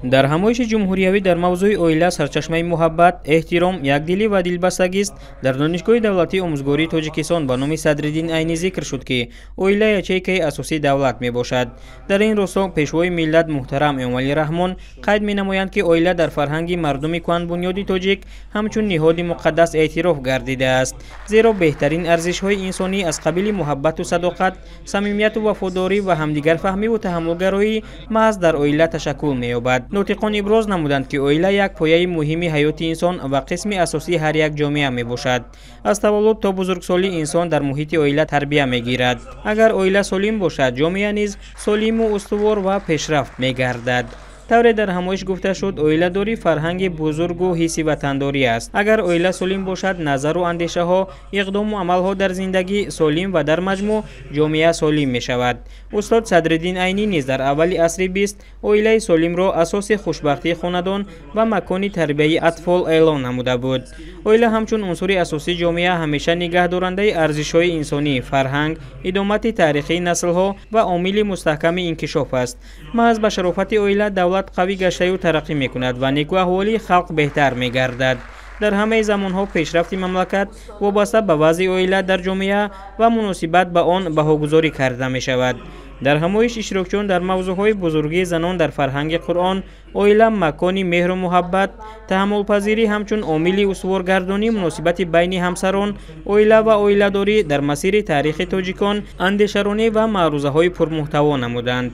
Дар ҳамоиши ҷумҳуриявӣ дар мавзӯи оила сарчашмаи муҳаббат, эҳтиром, якдилӣ ва дилбастагист дар Донишгоҳи давлатии омӯзгории Тоҷикистон ба номи Садриддин Айнӣ зикр шуд, ки оила ячейкаи асосии давлат мебошад. Дар ин росто Пешвои миллат муҳтарам Эмомалӣ Раҳмон қайд менамоянд, ки оила дар фарҳанги мардуми куҳанбунёди тоҷик ҳамчун ниҳоди муқаддас эътироф гардидааст, зеро беҳтарин арзишҳои инсонӣ аз қабили муҳаббату садоқат, самимияту вафодорӣ ва ҳамдигарфаҳмиву таҳаммулгароӣ маҳз дар оила ташаккул меёбад. Нотиқон иброз намуданд, ки оила як пояи муҳими ҳаёти инсон ва қисми асосии ҳар як ҷомеа мебошад. Аз таваллуд то бузургсолӣ инсон дар муҳити оила тарбия мегирад. Агар оила солим бошад, ҷомеа низ солиму устувор ва пешрафт мегардад. Тавре дар ҳамоиш гуфта шуд, оиладорӣ фарҳанги бузургу ҳисси ватандорӣ аст. Агар оила солим бошад, назару андешаҳо, иқдому амалҳо дар зиндагӣ солим ва дар маҷмӯъ ҷомеа солим мешавад. Устод Садриддин Айнӣ низ дар аввали асри 20 оилаи солимро асоси хушбахтии хонадон ва макони тарбияи атфол эълон намуда буд. Оила ҳамчун унсури асосии ҷомеа ҳамеша нигаҳдорандаи арзишҳои инсонӣ, фарҳанг, идомати таърихии наслҳо ва омили мустаҳками инкишоф аст. Маҳз ба шарофати оила давлат қавӣ гаштаю тараққӣ мекунад ва некӯаҳволии халқ беҳтар мегардад. Дар ҳамаи замонҳо пешрафти мамлакат вобаста ба вазъи оила дар ҷомеа ва муносибат ба он баҳогузорӣ карда мешавад. Дар ҳамоиш иштирокчиён дар мавзӯъҳои бузургии занон дар фарҳанги Қуръон, оила макони меҳру муҳаббат, таҳаммулпазирӣ ҳамчун омили устуворгардонии муносибати байни ҳамсарон, оила ва оиладорӣ дар масири таърихи тоҷикон андешаронӣ ва маърузаҳои пурмуҳтаво намуданд.